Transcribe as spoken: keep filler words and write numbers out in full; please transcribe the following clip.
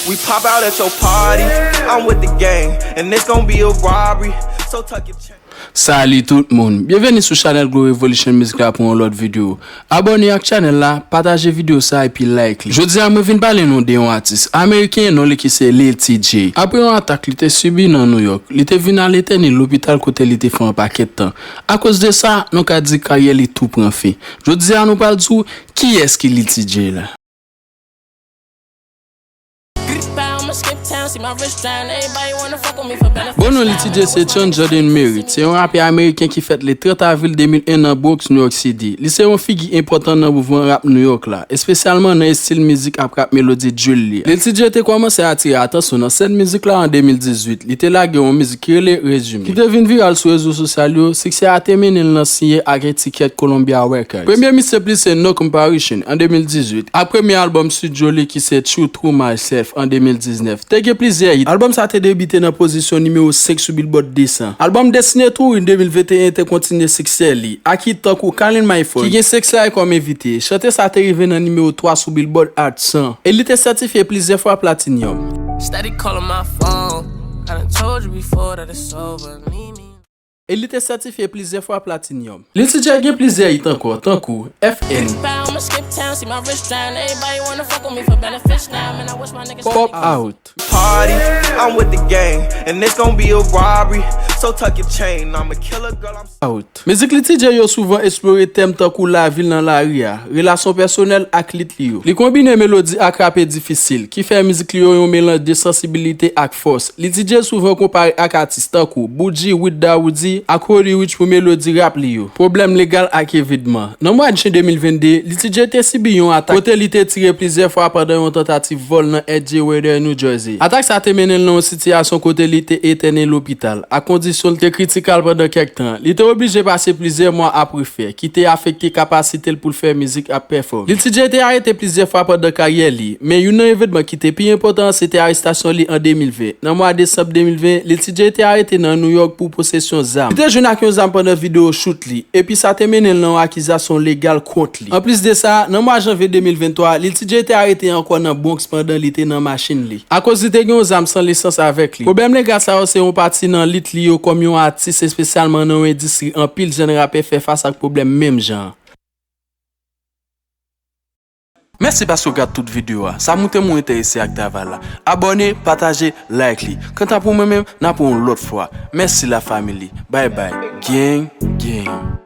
We pop out at your party. I'm with the gang, and it's gon' be a robbery. So tuck your chain. Salut tout moun, byenveni sou chanèl Glow Revolution Music la pou yon lòt videyo. Abòne ak chanèl la, pataje videyo sa epi like li. Jodi a mwen vin pale nou de yon atis ameriken, non li ki se Lil Tjay. Apre yon atak li te sibi nan New York, li te vin al etène lopital kote li te fè yon pakèt tan. Akoz de sa, nou ka di karyè li tou pran fen. Jodi a nou pral di w kiyès ki Lil Tjay la. Bon, non Lil Tjay se Sean Jordan Merritt. Se yon rapè ameriken ki fèt le trant avril de mil en nan Bronx, New York City. Li se yon figi enpòtan nan mouvman rap New York la, espesyalman nan estil mizik ak rap melodi drill li. Lil Tjay te kòmanse atire atansyon nan sèn mizik la an de mil dizuit. Li te lage yon mizik ki rele Resume, ki te vin viral sou rezo sosyal yo. Siksè a te mennen l nan siyen ak etikèt Columbia Records. Premye mixtape li se No Comparison an de mil dizuit, ak premye albòm studio li ki se True to Myself an de mil diznèf. Te gen plizyè hit. Albòm sa te debite nan pozisyon nimewo senk sou Billboard de san. Albòm Destiny to Win de mil venteyen te kontinye siksè li, ak hit tankou Calling My Phone, ki gen Sex Life kòm envite. Chante sa te rive nan nimewo twa sou Billboard Hot san, e li te sètifye plizyè fwa platinyòm. Steady calling my phone. I done told you before that it's over. Need me. E li te sètifye plizyè fwa platinyòm. Lil Tjay gen plizyè hit ankò, tankou F N, Pop Out. Party, I'm with the gang, and it's gon' be a robbery. So tuck your chain, I'm a killer, girl, I'm out. Mizik Lil Tjay yo souvan eksplore tèm tankou lavi l nan lari a, relasyon pèsonèl ak lit li yo. Li konbine melodi ak rape difisil, ki fè mizik li yo yon melanj de sansibilite ak fòs. Lil Tjay souvan konpare ak atis tankou Boogie with Dowdy ak Roddy Ricch pou melodi rap li yo. Pwoblèm legal ak evidman. Nan mwa jen de mil vennde, Lil Tjay te sibi yon atak kote li te tire plizyè fwa pandan yon tantativ vòl nan Edgewater, New Jersey. Atak sa te mennen l nan yon sitiyasyon kote li te etène lopital, ak kondisyon l te kritikal pandan kèk tan. Li te oblije pase plizyè mwa ap refè, ki te afekte kapasite l pou l fè mizik ak pèfòme. Lil Tjay te arete plizyè fwa pandan karyè li, men youn nan evenman ki te pi enpòtan an se te arestasyon li an de mil ven. Nan mwa desanm de mil ven, Lil Tjay te arete nan New York pou posesyon zam. Li te jwenn ak yon zam pandan videyo shoot li, epi sa te mennen l nan yon akizasyon legal kont li. Anplis de sa, nan mwa janvye de mil venntwa, Lil Tjay te arete ankò nan Bronx pandan li te nan machin li, akoz li te gen yon zam san lisans avèk li. Pwoblèm legal sa yo se yon pati nan lit li yo kòm yon atis, espesyalman nan yon endistri anpil jèn rapè fè fas ak pwoblèm menm jan an. Mèsi paske w gad tout videyo a. Sa montre m ou enterese ak travay la. Abòne, pataje, like li. Kanta pou mwen menm, n ap wè yon lòt fwa. Mèsi la family. Bye bye. Gang, gang.